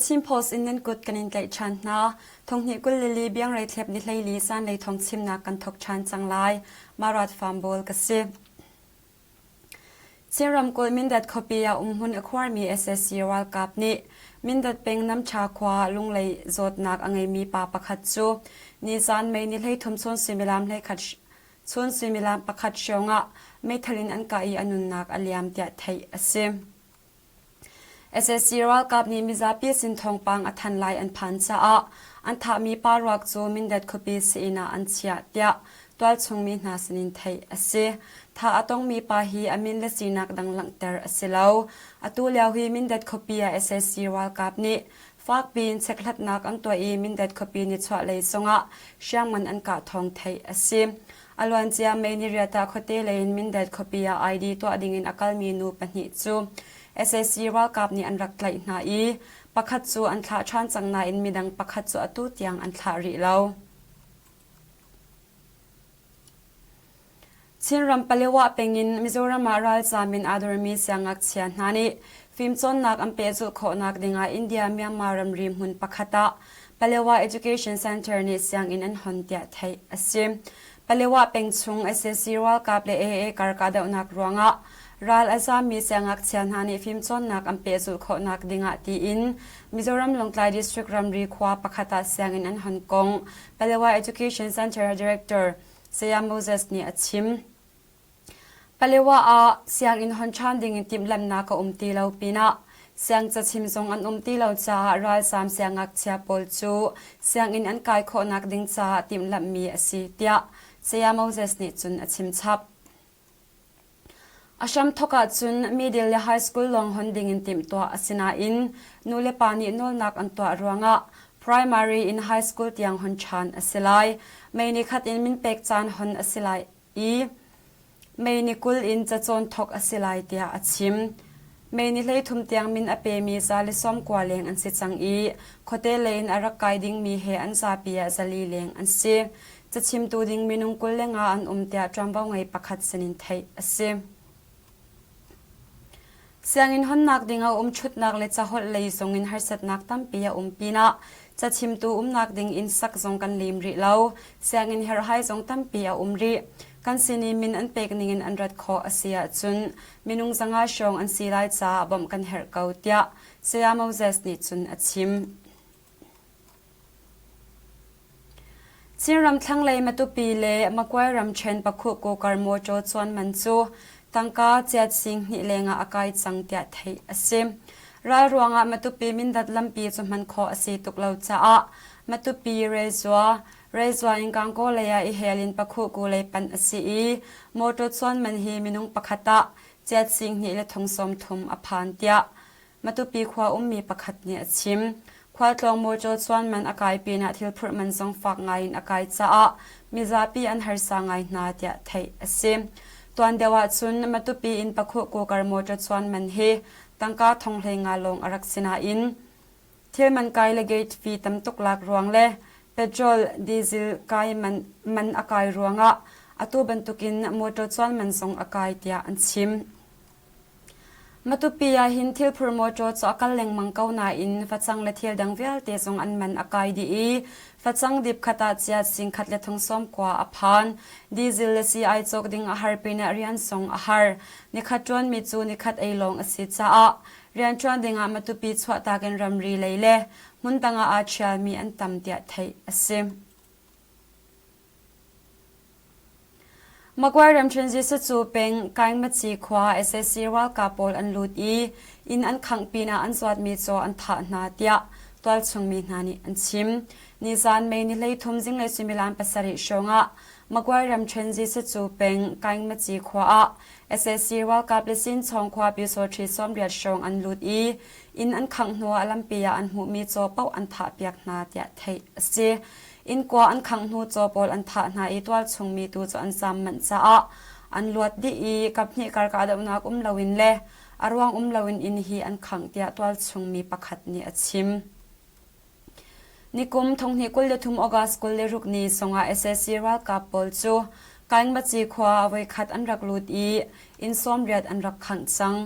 Chin Post in nan kut kan in tlaih ṭhan hna. Thonghnih 22 biangrei thlep ni hleili zanlei thawng chimnak kan thok ṭhan cang lai. Marat Farm Bawl ka si. Chin ramkulh Mindat khuapi ah umhmun a khuarmi sac ralkap nih Mindat peng Namcha khua Lunglei zawtnak a ngeimi pa pakhat cu nizan May ni 13 chun suimilam 11 chun suimilam pakhat hrawng ah meithal in an kah i a nunnak a liam tiah theih a si. Sac ralkap nih mizapi sin thawngpang a than lai an phan caah an thahmi pa ruak cu Mindat khuapi sii-inn ah an chiah tiah tualchung mi hna sinin theih a si. Thah a tongmi pa hi a min le sinak dang langhter a si lo. Atu lio hi Mindat khuapi ah sac ralkap nih fakpi in chekhlatnak an tuah i Mindat khuapi nichuahlei zongah hriamngan an kah thawng theih a si. A luancia May ni riat ah khuate lei in Mindat khuapi ah ID tuah dingin a kalmi nu pahnih cu sac ralkap nih an rak tlaih hna i pakhat cu an thlah ṭhan cang nain midang pakhat cu atu tiang an thlah rih lo. Chinram Palewa peng in Mizoram ah ralzaam in aa dormi siangngakchia hna nih fimcawnnak an pehzulh khawhnak dingah India-Myanmar ramri hmun pakhat ah Palewa Education Center nih sianginn an hon tiah theih a si. Palewa peng chung sac ralkap le AA kar kahdohnak ruangah ral a zaammi siangngakchia hna nih fimcawnnak an pehzulh khawhnak dingah tiin Mizoram Lawngtlai District ramri khua pakhat ah sianginn an hon kong Palewa Education Center Director Saya Moses nih a chim. Palewa ah sianginn hon ṭhan dingin timhlamhnak a um ti lo pinah siangcachim zong an um ti lo caah ralzaam siangngakchia pawl cu sianginn an kai khawhnak ding caah timhlamhmi a si tiah Saya Moses nih cun a chim chap. A hramthawk ahcun middle le high school lawng hon dingin timhtuah a si nain nulepa nih nawlnak an tuah ruangah primary in high school tiang hon ṭhan a si lai. May ni khat in min pek caan hon a si lai i May ni 20 in cacawn thawk a si lai tiah a chim. May ni 33 tiang min a pemi 190 leng an si cang i khuate lei in a rak kai dingmi he an zapi ah 400 leng an si. Cachimtu ding minung 25 an um tiah ṭuanvo ngei pakhat sinin theih a si. Sianginn honnak ding a um ṭhutnak le caholh lei zong in harsatnak tampi a um pinah cachimtu umnak ding inn sak zong kan lim rih lo. Sianginn herhhai zong tampi a um rih. Kan sin i min an pek ning in an rat khawh a si ahcun minung 500 hrawng an si lai caah bawmh kan herh ko tiah Saya Moses nih cun a chim. Chinram thlanglei Matupi le Makuai ramṭhen Pakhuhku kar mawṭaw cuan man cu tangka chiat sing hnih lengah a kai cang tiah theih a si. Ral ruangah Matupi Mindat lampi cu hman khawh a si tuk lo caah Matupi Rezua, Rezua in Gangaw lei ah i hel in Pakhuhku lei panh a si i mawṭaw cuan man hi minung pakhat ah chiat sing hnih le thong 30 a phan tiah Matupi khua ummi pakhat nih a chim. Khualtlawng mawṭaw chuan man a kai pinah thilphurh man zong fak ngai in a kai caah mizapi an harsa ngai hna tiah theih a si. Tuan deuh ahcun Matupi in Pakhuh kukar mawṭaw chuan man hi tangka thong 15 lawng a rak si nain thil man kai le gate fee tam tuk lak ruang le petrol, diesel kai man, man a kai ruangah atu bantukin mawṭaw chuan man zong a kai tiah an chim. Matupi ah hin thilphur mawṭaw cu a kal lengmang ko nain facang le thil dang vialte zong an man a kai dih i facang dip khat ah chiat singkhat le thong 90 a phan. Diesel le sii-ai cawk ding a har pinah rian zong a har. Nikhat ṭuanmi cu nikhat ei lawng a si caah rianṭuan dingah Matupi chuahtak in ramri lei le hmundang ah aa ṭhialmi an tam tiah theih a si. Magway ramṭhen Jesuh peng Kaingmaci khua sac ralkap pawl an lut i inn an khangh pinah an zuatmi caw an thah hna tiah tualchung mi hna nih an chim. Nizan May ni 13 zinglei suimilam pasarih hrawngah Magway ramṭhen Jesuh peng Kaingmaci khua ah sac ralkap le Sinchawng khua Pyusawṭhi 80 hrawng an lut i inn an khangh hnuah lampi ah an hmuhmi caw paoh an thahpiak hna tiah theih a si. Innkua an khangh hnu caw pawl an thah hna i tualchung mi tu cu an zaam manh caah an luat dih i kaphnih kar kahdohnak um loin le a ruang um loin inn hi an khangh tiah tualchung mi pakhat nih a chim. Nikum thonghnih 23 August 26 ni zongah sac ralkap pawl cu Kaingmaci khua ah voikhat an rak lut i inn 80 an rak khangh cang.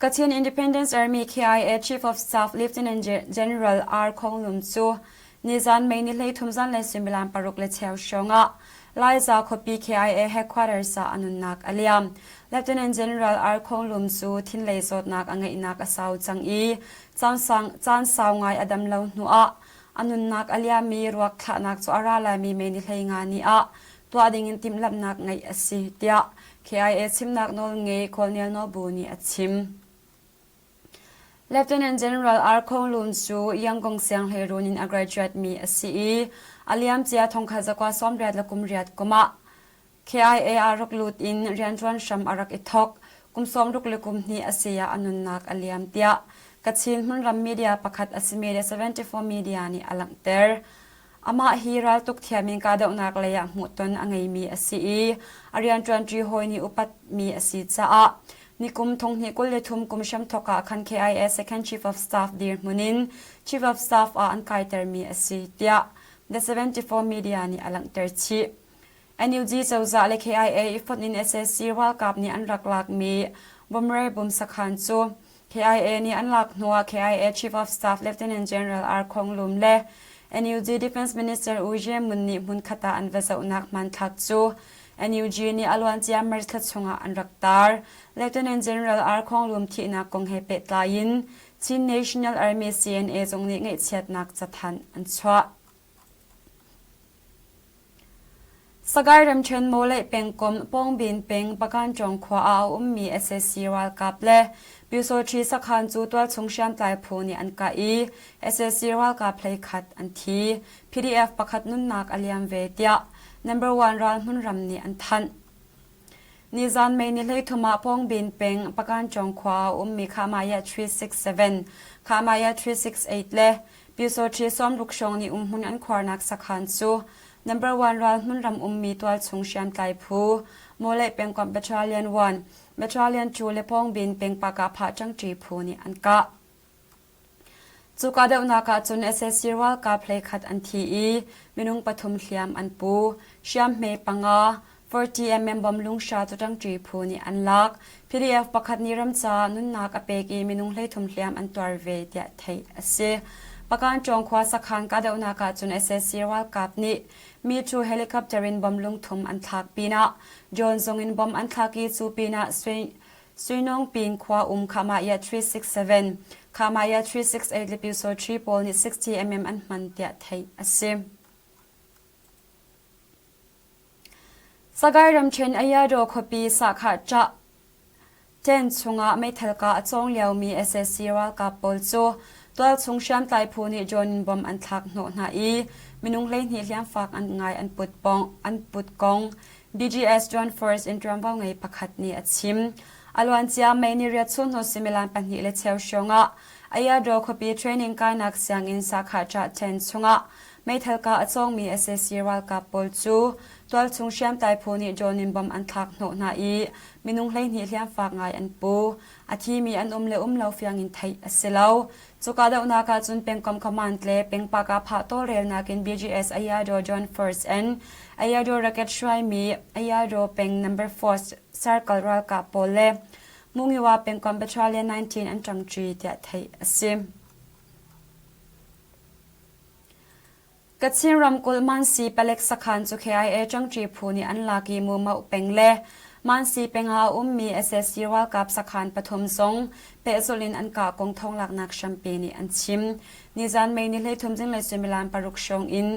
Kachin Independence Army KIA Chief of Staff Lieutenant General R. Khong Lum cu nizan May ni 13 zanlei suimilam paruk le cheu hrawng ah Laiza khuapi KIA headquarters ah a nunnak a liam. Lieutenant General R. Khong Lum cu thinlei zawtnak a ngeihnak a sau cang i caan sau ngai a dam lo hnuah a nunnak a liammi ruak thlahnak cu a ra laimi May ni 15 ni ah tuah dingin timhlamhnak ngeih a si tiah KIA chimnak nawl ngei Colonel Nobu nih a chim. Lieutenant General R. Khong Lun cu Yangon sianghleiruun in a graduate mi a si i a liamcia thongkhat zakua sawmriat le kum riat kum ah KIA ah rak lut in rianṭuan hram a rak i thawk. Kum sawmruk le kum hnih a si ah a nunnak a liam tiah Kachin hmunram media pakhat a simi The 74 Media nih a langhter. Amah hi raltuk thiam in kahdohnak lei ah hmuhton a ngeimi a si i a rianṭuanṭi hawi nih upatmi a si caah nikum thonghnih 23 kum hramthawk ah khan KIA Second Chief of Staff dirhmun in Chief of Staff ah an kaitermi a si tiah The 74 Media nih a langhter chih. NUG cozah le KIA i fonh in sac ralkap nih an rak lakmi Bumre Bum sakhan cu KIA nih an lak hnuah KIA Chief of Staff Lieutenant General R. Khong Lum le NUG Defense Minister U Ye Mun nih hmunkhat ah an va zohnak hmanthlak cu NUG nih a luancia March thla chungah an rak tar. Lieutenant General R. Khong Lum thihnak kong he pehtlai in Chin National Army CNA zong nih ngaihchiatnak cathanh an chuah. Sagaing ramṭhen Mawleih pengkomh Pawngbin peng Pakanṭawng khua ah a ummi sac ralkap le Pyusawṭhi sakhan cu tualchung hriamtlai phu nih an kah i sac ralkap 11 an thi. PDF pakhat nunnak a liam ve tiah Number One ralhmun ram nih an thanh. Nizan May ni 13 ah Pawngbin peng Pakanṭawng khua ah a ummi Khamaya 367, Khamaya 368 le Pyusawṭhi sawmruk hrawng nih umhmun an khuarnak sakhan cu Number One ral hmunram ummi tualchung hriamtlai phu Mawleih pengkomh Battalion 1, Battalion 2 le Pawngbin peng Pakahphah ṭangṭi phu nih an kah. Cu kahdohnak ah cun sac ralkap 11 an thi i minung pathum hliam an pu. Hriamhme panga, 40 mm bom lunghra cu ṭangṭi phu nih an lak. PDF pakhat nih ram caah nunnak a pek i minung 33 hliam an tuar ve tiah theih a si. Pakanṭawng khua sakhan kahdohnak ah cun sac ralkap nih mi cu helicopter in bom lungthum an thlak pinah drone zong in bom an thlak i cu pinah Suinawngpin khua um Khamaya 367, Khamaya 368 le Pyusawṭhi pawl nih 60 mm an hman tiah theih a si. Sagaing ramṭhen Ayadaw khuapi Sahkhah ṭah tent chungah meithal kah a cawng liomi sac ralkap pawl cu tualchung hriamtlai phu nih drone in bomb an thlak hnawh hna i minung 12 hliamfak an ngai an put, pong, an put kong BGS Joint Force in ṭuanvo ngei pakhat nih a chim. A luancia May ni riat chunhnu suimilam pahnih le cheu hrawng ah Ayadaw khuapi training kainak sianginn Sakha Ṭah ṭhen chungah meithal kah a cawngmi sac ralkap pawl cu tualchung hriamtlai phu nih drone in bomb an thlak hnawh hna i minung 12 hliamfak ngai an pu. A thimi an um le um lo fiang in theih a si lo. Cu kahdohnak ah cun pengkomh command le pengpak ah phah tawlrelnak in BGS Ayadaw Joint Force and Ayadaw Racket hruaimi Ayadaw peng Number 4 Circle ralkap pawl le Mungiwa pengkomh Battalion 19 an ṭangṭi tiah theih a si. Kachin ramkulh Mansi palek sakhan cu KIA ṭangṭi phu nih an lak i Mumoh peng le Mansi peng ah a ummi sac ralkap sakhan pathum zong pehzulh in an kah kong thawnglaknak hrampi nih an chim. Nizan May ni 13 zinglei suimilam paruk hrawng in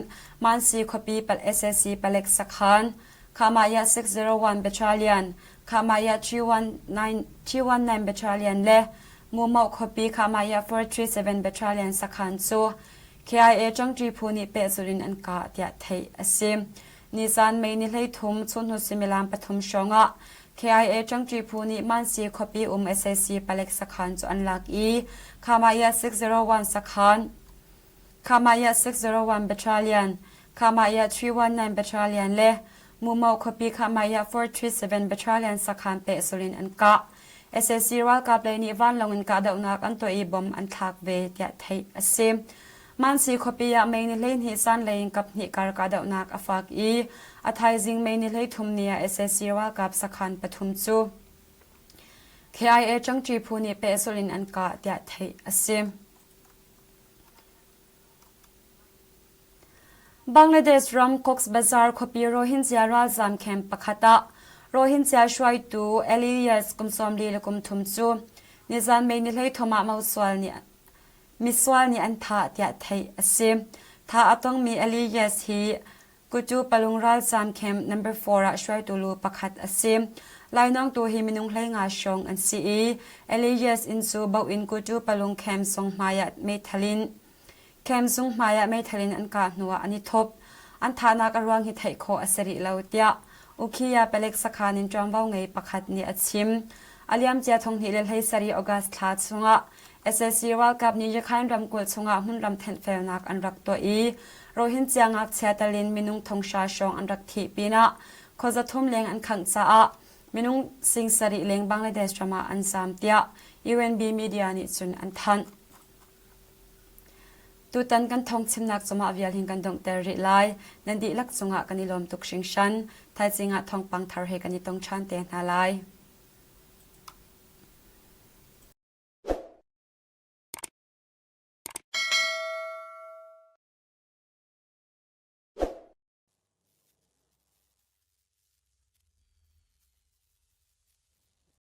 Mansi khuapi sac palek sakhan Khamaya 601 Battalion, Khamaya 319 Battalion le Mumoh khuapi Khamaya 437 Battalion sakhan cu KIA ṭangṭi phu nih pehzulh in an kah tiah theih a si. Nizan May ni 13 chunhnu suimilam pathum hrawngah KIA ṭangṭi phu nih Mansi khuapi um sac palek sakhan cu an lak i Khamaya 601 sakhan, Khamaya 601 Battalion, Khamaya 319 Battalion le Mumo khuapi Khamaya 437 Battalion sakhan pehzulh in an kah. Sac ralkap lei nih vanlawng in kahdohnak an tuah i bomb an thlak ve tiah theih a si. Mansi khuapi ah May ni 12 zanlei in kaphnih kar kahdohnak a fak i a thaizing May ni 13 ni ah sac ralkap sakhan pathum cu. KIA ṭangṭi phu nih pehzulh in an kah tiah theih a si. Bangladesh ram Cox's Bazar khuapi Rohingya ralzaam camp pakhat ah Rohingya hruaitu Elias kum 43 cu nizan May ni 13 ah mosual nih misual nih an thah tiah theih a si. Thah a tongmi Elias hi Kutu palung ralzaam camp number 4 ah hruaitu lu pakhat a si. Lainawngtu hi minung 15 hrawng an si i Elias inn cu boh in Kutu palung camp zung hmai ah meithal in camp zung hmai ah meithal in an kah hnuah an i thup. An thahnak a ruang hi theih khawh a si rih lo tiah Ukhiya palek sakhan in ṭuanvo ngei pakhat nih a chim. A liamcia 2017 August thla chungah SAC ralkap nih Rakhine ramkulh chungah hmunram thenhfelnak an rak tuah i Rohingya ngakchia tal in minung thonghra hrawng an rak thih pinah khuaza thum leng an khangh caah minung sing sarih leng Bangladesh ram ah an zaam tiah UNB media nih cun an thanh. Tutan kan thawngchimnak cungah vial hin kan donghter rih lai. Nan dihlak cungah kan i lawm tuk hringhran. Thaizing ah thawngpang thar he kan i tong ṭhan te hna lai.